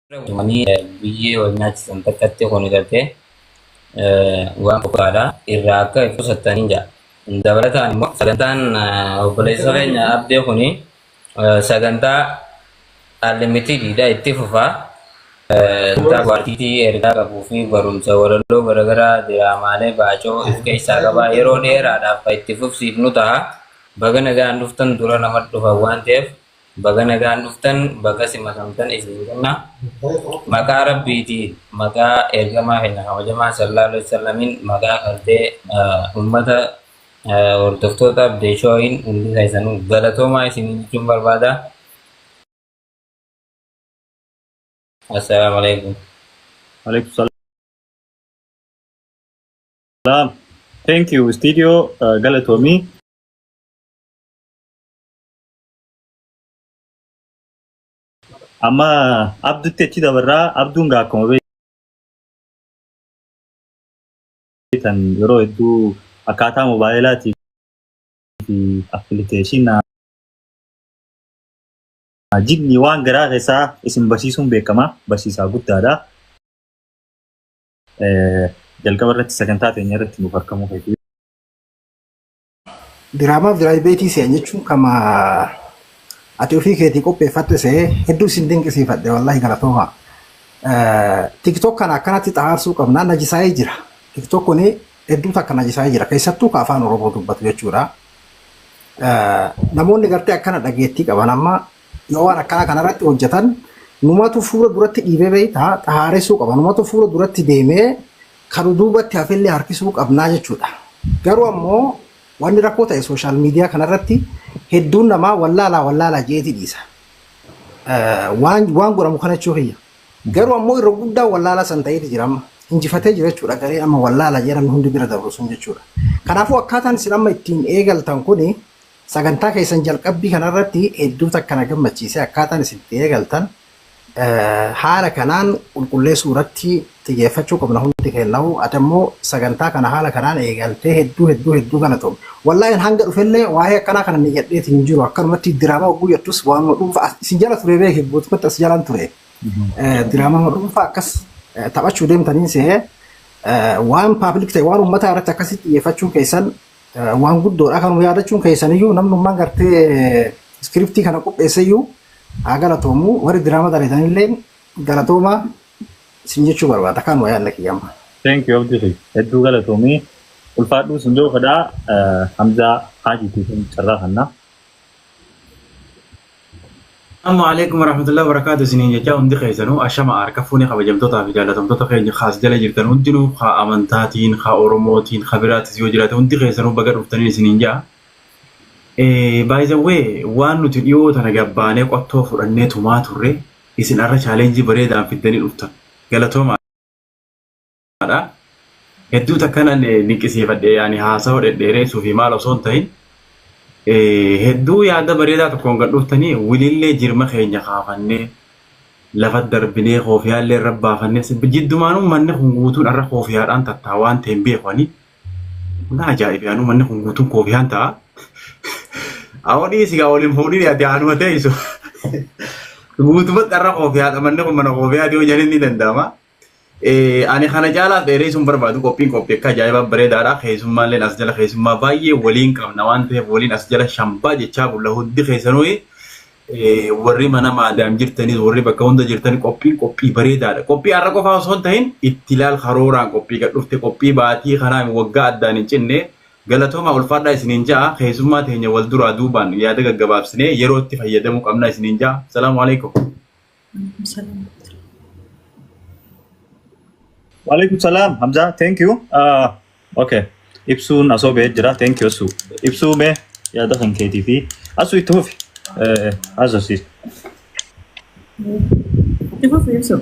Tumanii biyyee wal nyaachisan takkatti kun gartee waan qophaadha. Irraa akka qusattanii jira. Dabalataan immoo sagantaan obboleessa keenya Abdee kuni sagantaa unlimitedidha, itti fufaa. Sagantaa paartiitii ergaa qabuu fi barumsa walaloo garaagaraa, diraamaalee baacoo of keessaa qabaa, yeroo dheeraadhaaf kan itti fufsiifnu ta'a. Baga nagaan dhuftan. Dura nama dhufan waan ta'eef baga nagaan dhuftan, baga simatamtan isin jenna. Maqaa Rabbiitiin, maqaa ergamaa keenya kabajamaa sallallahu alaihi wasallamiin, maqaa galtee uummata hordoftoota Abdee Shooyin hundi keessanuu galatoomaa isin jechuun barbaada. Assalaamu alaikum. Alaikum salam. Thank you, studio galatoomii. Amma Abdutti achi dabarraa. Abduun gaa akkuma beektan yeroo hedduu akkaataa moobaayilaatii fi appilikeeshina jinni waan garaa keessaa isin barsiisuun beekama. Barsiisaa guddaadha. Jalqaba irratti sagantaa teenya irratti nuuf argamuu keetii. Diraamaa Viraayibeetii se'an jechuun kama ati ofii keetii qopheeffatte se'ee hedduu isin dinqisiifadhe, wallahi galatooma. TikTok kana akkanatti xahaarsuu qabna, najisaa'ee jira. TikTok kuni hedduu takka najisaa'ee jira, keessattuu ka afaan Oromoo dubbatu jechuudha. Namoonni gartee akkana dhageettii qaban amma yoo waan akkana kanarratti hojjetan numatu fuula duratti dhiibee beektaa xahaaressuu qaba. Numatu fuula duratti deemee kan duubatti hafellee harkisuu qabnaa jechuudha. Garuu ammoo wanni rakkoo ta'e social media kanarratti hedduun namaa wallaalaa wallaalaa jeeti dhiisa. Waan godhamu kana jechuu kiyya. Garuu ammoo irra guddaa wallaalaa san ta'eeti jira amma. Injifatee jira jechuudha garee amma wallaalaa jedhamni hundi bira dabru sun jechuudha. Kanaafuu akkaataan isin amma ittiin eegaltan kuni sagantaa keessan jalqabbii kanarratti hedduu takka na gammachiise. Akkaataan isin itti eegaltan haala kanaan qulqulleessuu irratti xiyyeeffachuu qabna hundi keenyahu. Ati ammoo sagantaa kana haala kanaan eegaltee hedduu hedduu hedduu galatoom. Wallaahi hanga dhufellee waa'ee akkanaa kana ni jedheeti hin jiru. Akkanumatti diraamaa hogguu jettus waanuma dhuunfaa isin jala ture beeke, guutumatti as jalaan ture. Diraamaa dhuunfaa akkas taphachuu deemtaniin se'ee waan public ta'e, waan uummataa irratti akkasitti xiyyeeffachuun keessan waan guddoodha. Kanuma yaadachuun keessaniyyuu namnummaan gartee iskiriptii kana qopheesseyyuu haa galatoomu. Warri diraama dalaganillee galatooma isin jechuu barbaada. Kanuma yaadna kiyyamma. Thank you, Abdii. Hedduu galatoomii. Ulfaadhuu sin jiru fedhaa Hamzaa Haajiitiif carraa kanna. Assalamu alaikum warahmatullahi wabarakatuh isiniin jechaa, hundi keessanuu ashama, harka fuunee, kabajamtootaa fi jaallatamtoota keenya kaas jala jirtan hundinuu, haa amantaatiin, haa Oromootiin, haa biraatis yoo jiraate, hundi keessanuu baga dhuftanii isiniin ja'a. By the way, waan nuti dhiyoo tana gabbaanee qottoo fudhannee tumaa turre isin arra challenge bareedaan fiddanii dhuftan. Galatoomaadha. Hedduu takkanan dinqisiifadhe, yaani haasawa dhedheereessuu fi maal osoo hin ta'in hedduu yaada bareedaa tokkoon gad dhuftanii. Wilillee jirma keenya kaafannee lafa darbinee koofiyaallee irra baafannee jiddumaanuu manni kun guutuun arra koofiyaadhaan tattaa waan ta'e hin beeku ani. Na ajaa'ibe, anuu manni kun guutuun koofiyaan ta'a. Awwadii sigaa waliin fuudhin ati anuma teessu. Guutumatti arra koofiyaadha, manni kun mana koofiyaati yoo jedhan ni danda'ama. Ani kana caalaa dheereessuun barbaadu. Qophiin qophii akka ajaa'ibaa bareedaadha. Keessummaalleen as jala keessummaa baay'ee waliin qabna waan ta'eef waliin as jala shambaa jechaa bulla. Hundi keessanuu warri mana maadaam jirtanis, warri bakka hunda jirtan, qophiin qophii bareedaadha. Qophii har'a qofaa osoo hin ta'in itti ilaal karooraan qophii gad dhufte, qophii baatii kanaa waggaa addaan hin cinne. Galatooma, ulfaadhaa isiniin ja'a. Keessummaa teenya wal duraa duubaan yaada gaggabaabsinee yeroo itti fayyadamuu qabna isiniin ja'a. Salaamu alaikum. Waalaikum salam Hamza, thank you. Okay. Ibsuun asoo ba'ee jira. Thank you, Asu. Ibsuu, mee yaada kan keetii fi Asu itti fufi. Asosiis. Itti fufi, Ibsu.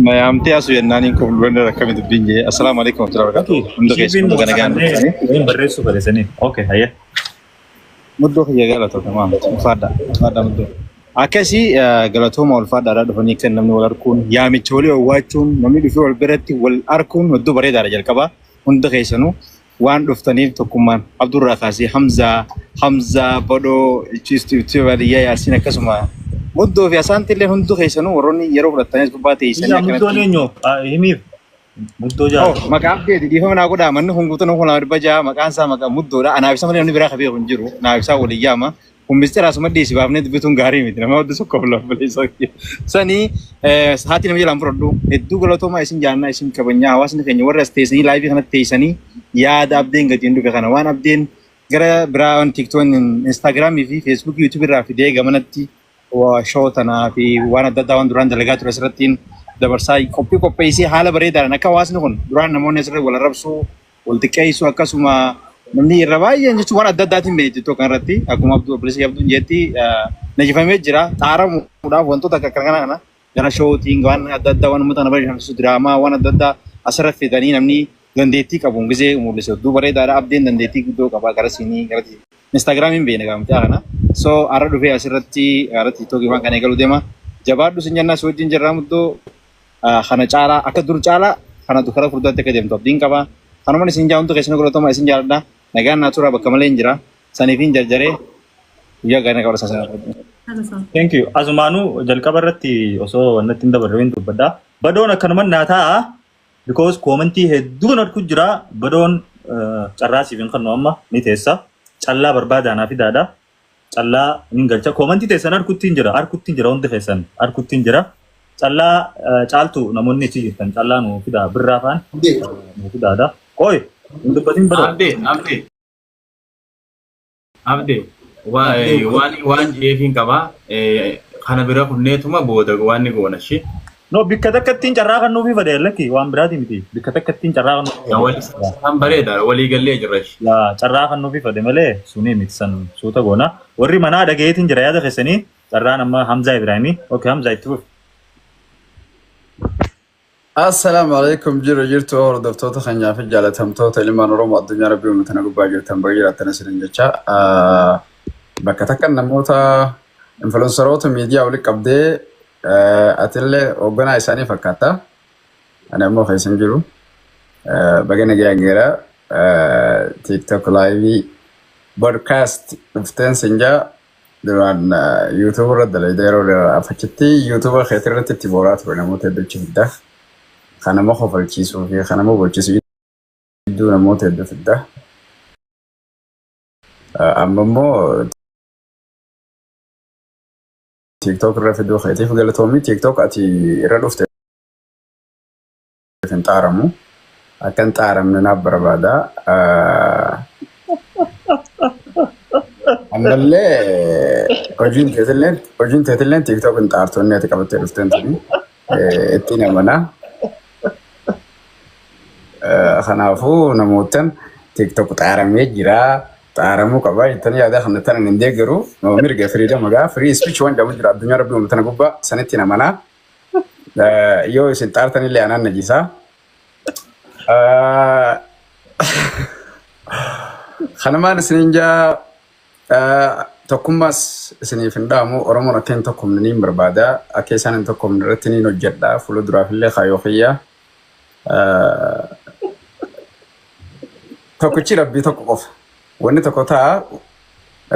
Na yaamtee Asu jennaan kun dura akkami dubbiin jee. Assalaamu alaikum warahmatullahi wabarakatuh. Hunda keessan baga nagaan dhuftanii. Waliin barreessuu fedhesanii. Okay, hayya. Muddoo kiyya galatooma, ulfaadha, ulfaadha muddoo. Akkasii galatooma, ulfaadhaadhaa. Dhufanii kan namni wal arkuun, yaamicha walii owwaachuun, namni dhufee wal biratti wal arkuun hedduu bareedaadha. Jalqabaa hunda keessanuu waan dhuftaniif, tokkummaan Abdurraa kaasee Hamzaa, Hamzaa Badhoo, Chiistuu Baadiyyaa, Yaasiin, akkasuma Muddoo fi asaanti illee hunduu keessanuu warroonni yeroo fudhattanis gubbaa teessanii Ija muddoon akkanatti. eenyu? Himiif. Muddoo jaal. Maqaan keeti dhiifama naa godhaa manni kun guutuun kun 2,600 maqaan isaa maqaa muddoodha. Anaaf isa malee namni biraa ka beeku hin jiru. Naaf isaa waliin yaama. Kun mistira asuma dhiisi baafnee dubbituun gaarii miti. Nama hoddu tokkoof lammalee sanii haati nama jalaan fudhadhu. Hedduu galatoomaa isin jaallannaa isin kabajnaa hawaasni keenya warra as teessanii live kanatti teessanii yaada abdeen gadi hin dhufe kana waan abdeen gara biraa waan TikTok, Instagramii fi Facebookii, YouTubeii irraa fidee gamanatti show tanaa fi waan adda addaa waan duraan dalagaa ture asirrattiin dabarsaa qophii qopheessee haala bareedaadhaan akka hawaasni kun duraan namoonni asirratti wal arrabsuu, wal xiqqeessuu akkasuma namni irra baay'een jechuun waan adda addaatiin beekti TikTok kanarratti akkuma Abduu obboleessi Abduun jetti najifamee jira xaaramuudhaaf wantoota akka kana kana gara showtiin waan adda addaa waan uummata kana bashannansiisu diraamaa waan adda addaa asirratti fidanii namni dandeettii qabuun gisee mul'ise hedduu bareedaadha. Abdeen dandeettii guddoo qaba gara siinii gara Instagramiin beekna gaamtee kana. So har'a dhufee asirratti gara TikTokii waan kana eegaluu deema. Jabaadhu sin jennaa si wajjin jirraa muddoo kana caalaa akka dur caalaa kana karaa fuulduraatti akka deemtu abdiin qaba. Kanumaan isin jaa hundi keessan galatoomaa isin jaalladha. Nagaan naa tura bakka malee hin jira. Saniif hin jarjaree guyyaa gaarii qaba sana. Thank you. Asumaanuu jalqaba irratti osoo wannatti hin dabarre hin dubbadha. Badoon akkanuma naa taa'a. Because commentii hedduun arku jira. Badoon carraa siif hin kennu amma ni teessa. Callaa barbaadaa naa fidaadha. Callaa ni galcha. Commentii teessan arkutti hin jira. Arkutti hin jira hundi keessan. Arkutti hin jira. Callaa caaltu namoonni achi jirtan callaa nuu fidaa birraa faan nuu fidaadha. Qoy hin dubbatin badoo. Abdee, abdee. Abdee, waan jeefiin qabaa. Kana bira kunneetuma booda waan ni goona ishee. No bikka takka ittiin carraa kan nuufi fedhe lakki waan biraati miti. Bikka takka ittiin carraa kan nuufi fedhe. Kan bareeda walii gallee jirra ishee. Yaa carraa kan nuufi fedhe malee sunii miti san suuta goona. Warri manaa dhagayeetiin jira yaada keessanii carraan amma Hamzaa Ibrahimii. Okay, Hamzaa, itti fufi. Assalaamu alaikum, jiru jirtu hordoftoota keenyaa fi jaalatamtoota ilmaan Oromoo addunyaa rabbii uummata gubbaa jirtan, baga jiraattan isinin jecha. Bakka takka namoota influenceroota miidiyaa walitti qabdee atillee hoogganaa isaanii fakkaata. Ani ammoo keessa hin jiru. Baga nagayaan gara TikTok live podcast dhufteen sinjaa. Duraan YouTube irra dalagdee yeroo dheeraaf achitti YouTube keetii irratti itti booraa ture namoota hedduu fidda. Kan nama kofalchiisuu fi kan nama bochiisuu hedduu namoota hedduu fidda. Amma immoo TikTok irra fiduu keetiif galatoomii. TikTok ati irra dhufte hin xaaramu. Akka hin xaaramne naaf barbaada. Ammallee hojiin teetilleen TikTok hin xaartu inni ati qabattee dhufteen tuni ittiin amanaa. Kanaafuu namootaan TikTok xaaramee jira, xaaramuu qaba jettanii yaada kana tanan hin deeggaru. Mirga freedom gaa free speech waan jedhamu jira addunyaa rabbii uummata gubbaa sanitti amanaa. Yoo isin xaartanillee anaan najisaa. Kanumaan isiniin jaa tokkummaas isiniif hin dhaamu. Oromoon akka hin tokkomne niin barbaada. Akka isaan hin tokkomne irratti niin hojjedha. Fuula duraafillee kaayyoo kiyya. Tokkichi rabbii tokko qofa. Wanni tokko ta'a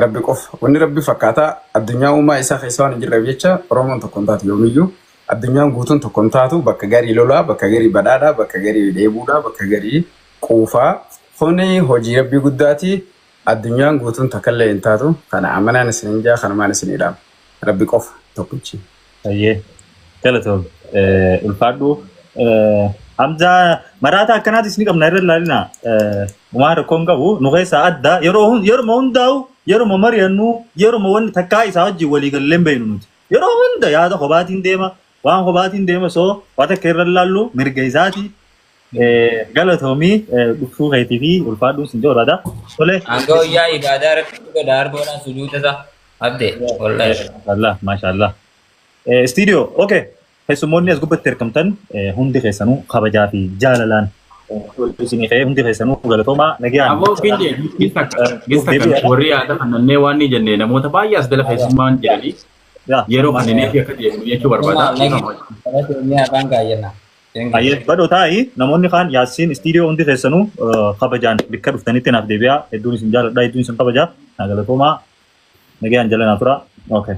rabbi qofa. Wanni rabbi fakkaataa addunyaa uumaa isaa keessa waan hin jirreef jecha Oromoon tokko hin taatu yoomiyyuu. Addunyaan guutuun tokko hin taatu. Bakka garii lolaa, bakka garii badhaadhaa, bakka garii dheebuudhaa, bakka garii quufaa. Kuni hojii rabbii guddaati. Addunyaan guutuun takkallee hin taatu. Kana amanaan isinin jaa, kanumaan isinii dhaama. Rabbi qofa tokkichi. Ayyee galatoom, ulfaadhu. Hamzaa maraataa akkanaatis ni qabna irra ilaalina. Waan rakkoo hin qabu nu keessaa adda yeroo yeruma hundaa'u yeruma mari'annu yeruma wanni takkaa isaa wajjin walii gallee hin beeknu nuti. Yeroo hunda yaada kopaatiin deema, waan kopaatiin deema, soo waan takka irra ilaallu mirga isaati. Galatoomii dhufuu keetii fi ulfaadhuun sin barbaada. Tole. Hanga guyyaa ibaadaa irratti godha arboodhaan sujuuda isaa. Abde, wallahi. Maashaallah, maashaallah. Studio, okay. Keessummoonni as gubbatti argamtan hundi keessanuu kabajaa fi jaalalaan isinii ka'ee hundi keessanuu galatoomaa nagaan. Aboo kinje gis takka warri yaada kanneen waan ni jenne namoota baay'ee as jala keessummaan jedhanii yeroo kanneen fi akka deemnu jechuu barbaada. Afaan kaayyanna. Ayyee badhoo taa'ii namoonni kaan Yaasiin studio hundi keessanuu kabajaan bakka dhuftanitti naaf deebi'aa. Hedduun isin jaaladha, hedduun isin kabajaa. Naa galatoomaa, nagaan jala naa tura. Okay.